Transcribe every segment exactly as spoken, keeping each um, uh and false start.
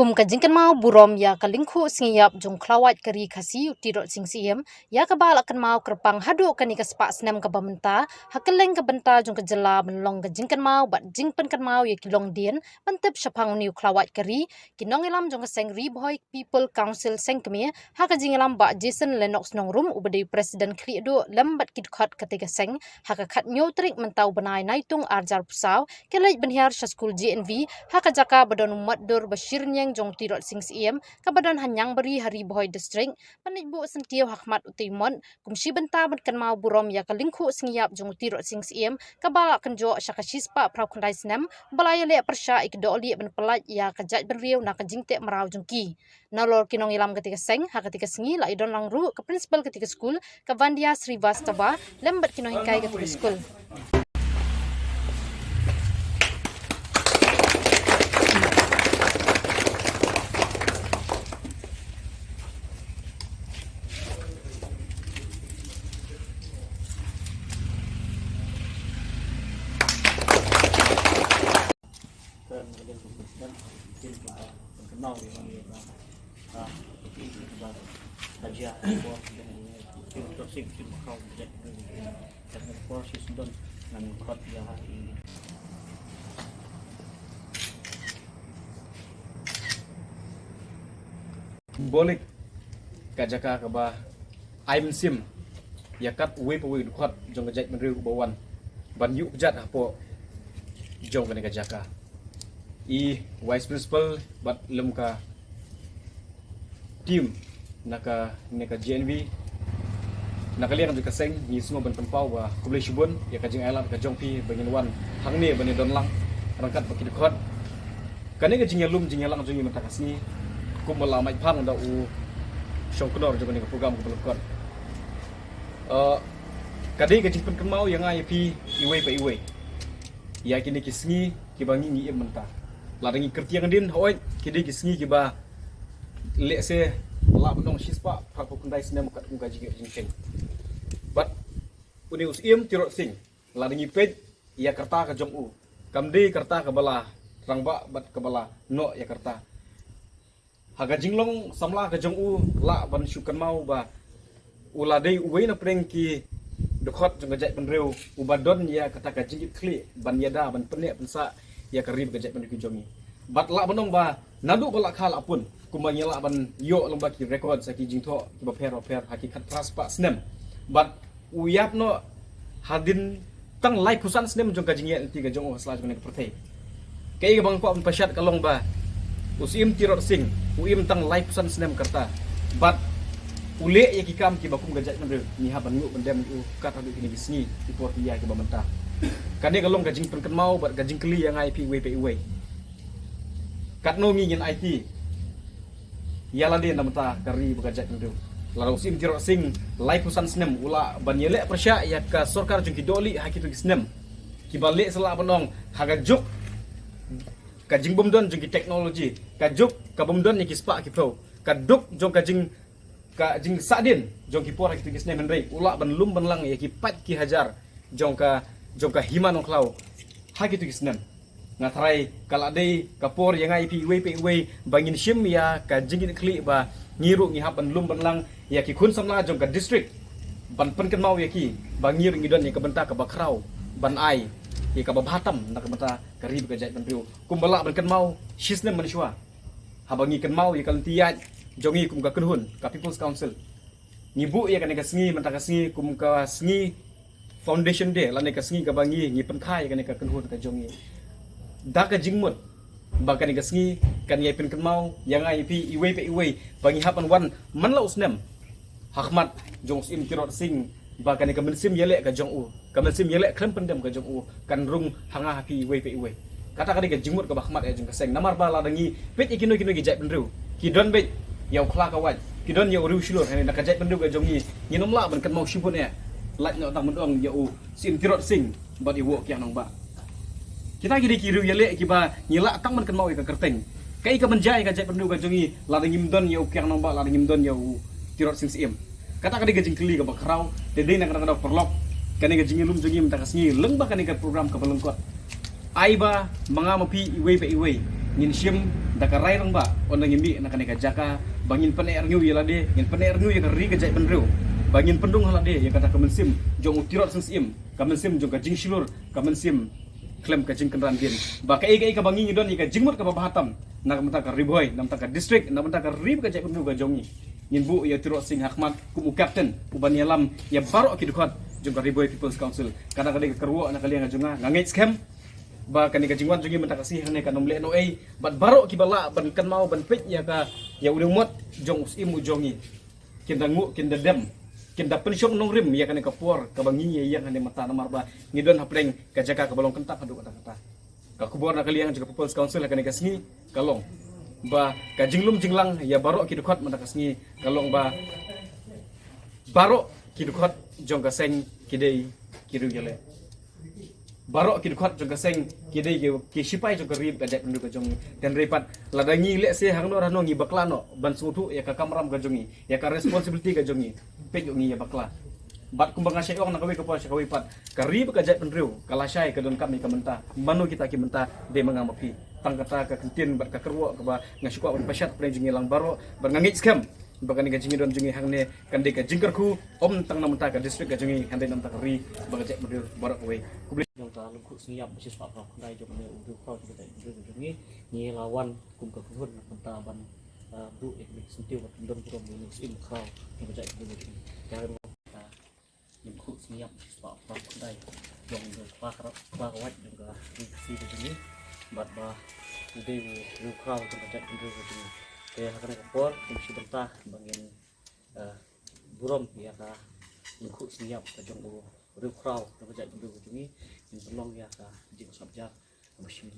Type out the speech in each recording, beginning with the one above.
Kum ka jingkynmaw burom ïa ka lyngkhuh sngi ïap jong u khlawait ka ri Khasi u Tirot Sing Syiem, ïa kaba la kynmaw kyrpang haduh kane ka spah snem kaba mynta, ha kylleng ka bynta jong ka jylla ban long ka jingkynmaw bad jingpynkynmaw ïa ki longdien, ban tip shaphang une u khlawait ka ri, ki nongïalam jong ka seng Ri Bhoi People Council Seng Kmie, ha ka jingïalam Bah Jason Lennox Nongrum uba dei u President khlieh duh lem bad ki dkhot kata ka seng, ha ka khathynñiew tarik mynta u bnai Naitung arhajar arphew saw, ki leit ban hiar sha skul J N V, ha ka jaka ba don u mot dur ba shi rynïeng jong u Tirot Sing Syiem, kaba don ha Niangbari ha Ri Bhoi District, ban leit buh syntiew ha khmat utei u mot, kum shi bynta ban kynmaw burom ïa ka lyngkhuh sngi ïap jong u Tirot Sing Syiem, kaba la kynjoh sha ka shispah phraw khyndai snem, ba la ïaleh pyrshah ïa ki dohlieh ban pyllait ïa ka jaitbynriew na ka jingteh mraw jong ki. Nalor ki nongïalam kata ka seng, ha kata ka sngi la ïadon lang ruh ka principal kata ka skul, ka Vandia Srivastava, lem bad ki nonghikai kata ka skul. Symbolic ka jaka kaba ai mynsiem ïa kat uwei pa uwei u dkhot jong ka jaitbynriew uba wan ban ïuh kjat hapoh jong kane ka jaka. I Vice Principal bad lem ka team na kane ka J N V, na ka liang jong ka seng, ngi sngew ban pynpaw ba khublei shibun ïa ka jingailad ka jong phi ba ngin wan hangne ban ïadon lang ryngkat bad ki dkhot. Kane ka jingïalum jingïalang jong ngi mynta ka sngi, kumba la mait phang da u shongknor jong kane ka program kaba lyngkot, eh, ka dei ka jingpynkynmaw ïa nga ïa phi iwei pa iwei ïa kine ki sngi kiba ngi ngi im mynta. Lada ngi kyrtiang dien, hooid, ki dei ki sngi kiba lehse lah ban ong shispah phra phew khyndai snem katkum ka jingïoh jingkheiñ. Bad une u Syiem Tirot Sing, lada ngi peit ïa ka rta ka jong u, kam dei ka rta kaba la rangbah bad kaba la noh ïa ka rta. Ha ka jinglong samla ka jong u, lah ban shu kynmaw ba u la dei uwei na pdeng ki dkhot jong ka jaitbynriew uba don ïa kata ka jingkitkhlieh ban ïada ban pynneh pynsah ïa ka ri bad ka jaitbynriew ka jong ngi. Bad lah ban ong ba naduh ba la kha la pun, kumba ngi lah ban ïoh lyngba ki record sa ki jingthoh kiba pher ba pher ha ki khatphra spah snem. Bad u ïap noh hadien tang laiphew san snem jong ka jingïaid lynti ka jong u ha sla jong kane ka pyrthei. Kaei kaba nga kwah ban pashat ka long ba u Syiem Tirot Sing u im tang laiphew san snem ka rta, bad u leh ïa ki kam kiba kum ka jaitbynriew ngi hap ban nguh ban dem ïa u kat haduh kine ki sngi, ki por ki ïa kiba mynta. Kane ka long ka jingpynkynmaw bad ka jingkylli ïa nga ïa phi iwei pa iwei. Katno ngi ngin aiti ïa lade na bynta ka ri bad ka jaitbynriew? Lada u Syiem Tirot Sing laiphew san snem u lah ban ïaleh pyrshah ïa ka sorkar jong ki dohlieh ha kito ki snem kiba lehse lah ban ong ha ka juk ka jingbymdon jong ki technology, ka juk ka bymdon ïa ki spah ki phew, ka duk jong ka jing ka jingsahdien jong ki por ha kito ki snem, hynrei u lah ban lum ban lang ïa ki paid ki hajar jong ka, jong ka hima nongkhlaw ha kito ki snem. Nga tharai ka la dei ka por ïa nga ïa phi iwei pa iwei ba ngin shim ïa ka jingkitkhlieh ba ngi ruh ngi hap ban lum ban lang ïa ki khun samla jong ka district, ban pynkynmaw ïa ki ba ngi ruh ngi don ïa ka bynta kaba khraw ban ai ïa kaba bha tam na ka bynta ka ri bad ka jaitbynriew, kumba lah ban kynmaw shi snem mynshuwa haba ngi kynmaw ïa ka lynti ïaid jong ngi kum ka kynhun ka People's Council. Ngi buh ïa kane ka sngi mynta ka sngi kum ka sngi Foundation Day, lane ka sngi kaba ngi ngi pynkha ïa kane ka kynhun ka jong ngi da ka jingmut ba kane ka sngi kan ïai pynkynmaw ïa nga ïa phi iwei pa iwei ba ngi hap ban wan man la u snem ha khmat jong u Syiem Tirot Sing, ba kane ka mynsiem ïaleh ka jong u, ka mynsiem ïaleh khlem pyndem ka jong u kan rung ha nga ha phi iwei pa iwei. Kata ka dei ka jingmut kaba khmat ïa jong ka seng. Namar ba lada ngi peit ïa kino kino ki jaitbynriew, ki don beit ïa u khla ka wait, ki don ïa u riewshlur, hynrei na ka jaitbynriew ka jong ngi ngin ym lah ban kynmaw shibun eh, lait noh tang ban ong ïa u Syiem Tirot Sing bad ïa u Woh Kiang Nangbah. Kita ki dei ki riew ïaleh kiba ngi lah tang ban kynmaw ïa ka kyrteng. Kaei kaban jia ïa ka jaitbynriew ka jong ngi lada ngim don ïa u Kiang Nangbah, lada ngim don ïa u Tirot Sing Syiem? Kata ka dei ka jingkylli kaba khraw. Te dei na kata ka daw paralok, kane ka jingïalum jong ngi mynta ka sngi lyngba kane ka program kaba lyngkot, ai ba ma nga ma phi iwei pa iwei Ngin shim da ka rai rangbah, ynda ngin mih na kane ka jaka, ba ngin pyneh rngiew ïa lade, ngin pyneh rngiew ïa ka ri ka jaitbynriew, ba ngin pynrung ha lade ïa kata ka mynsiem jong u Tirot Sing Syiem, ka mynsiem jong ka jingshlur, ka mynsiem khlem ka jingkynran dien. Ba kaei kaei kaba ngi ngi don ïa ka jingmut kaba bha tam na ka bynta ka Ri Bhoi, na ka bynta ka district, na ka bynta ka ri ka jaitbynriew ka jong ngi, ngin buh ïa u Tirot Sing ha khmat kum u captain uban ïalam ïa baroh ki dkhot jong ka Ri Bhoi People's Council. Kata ka dei ka kyrwoh na ka liang ka jong nga, nga ngeit skhem ba kane ka jingwan jong ngi mynta ka sngi hangne kan ym leh noh ei, bad baroh kiba lah ban kynmaw ban peit ïa ka, ïa u nongmot jong u Syiem u jong ngi, kin da nguh, kin da dem, kin da pynshong nongrim ïa kane ka por kaba ngi ïeng hangne mynta, namar ba ngi don hapdeng ka jaka kaba long kyntang haduh katta katta. Ka khubor na ka liang jong ka People's Council ha kane ka sngi ka long ba ka jinglum jinglang ïa baroh ki dkhot mynta ka sngi ka long ba baroh ki dkhot jong ka seng ki dei ki riewïaleh. Baroh ki dkhot jong ka seng ki dei ki, ki shipai jong ka ri ka jaitbynriew ka jong ngi. Te hynrei pat lada ngi lehse hangno hangno ngi bakla noh ban sngewthuh ïa ka kamram ka jong ngi, ïa ka responsibility ka jong ngi, peit ïoh ngi ïa bakla. Bad kumba nga shait ong na kawei ka por sha kawei pat, ka ri bad ka jaitbynriew ka lashai ka donkam ïa ka mynta. Mano kita ki mynta? Dei ma nga ma phi. Tang kata ka kyntien bad ka kyrwoh kaba nga shu kwah ban pashat pyrshah jong ngi lang baroh, bad nga ngeit skhem ba kane ka jingïadon jong ngi hangne kan dei ka jingkyrkhu, ym tang na bynta ka district ka jong ngi, hynrei na bynta ka ri bad ka jaitbynriew baroh kawei. Khublei. Jong ka lyngkhuh sngi ïap shispah phra khyndai jong une u riewkhraw jong ka jaitbynriew ka jong ngi, ngi la wan kum ka kynhun na bynta ban, ah, buh ïa ka syntiew bad kyndon burom ïa une u Syiem khraw jong ka jaitbynriew ka jong ngi. Ka lyngkhuh sngi ïap shispah phra khyndai jong ka kpa ka, kpa ka wait jong ka ri Khasi ka jong ngi, bad ba u dei u riewkhraw jong ka jaitbynriew ka jong ngi. Te ha kane ka por kum shi bynta ba ngin, eh, burom ïa ka lyngkhuh sngi ïap ka jong u riewkhraw jong ka jaitbynriew ka jong ngi, ngin pynlong ïa ka jingsngap jar kaba shim.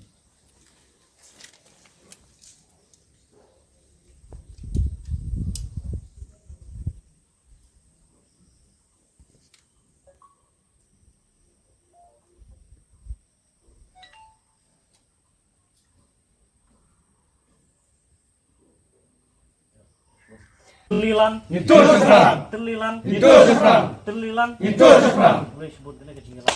Telilan. Ngitu shaphrang. Telilan. Ngitu shaphrang. Telilan. Ngitu shaphrang. Boleh sebut kena ke tinggal.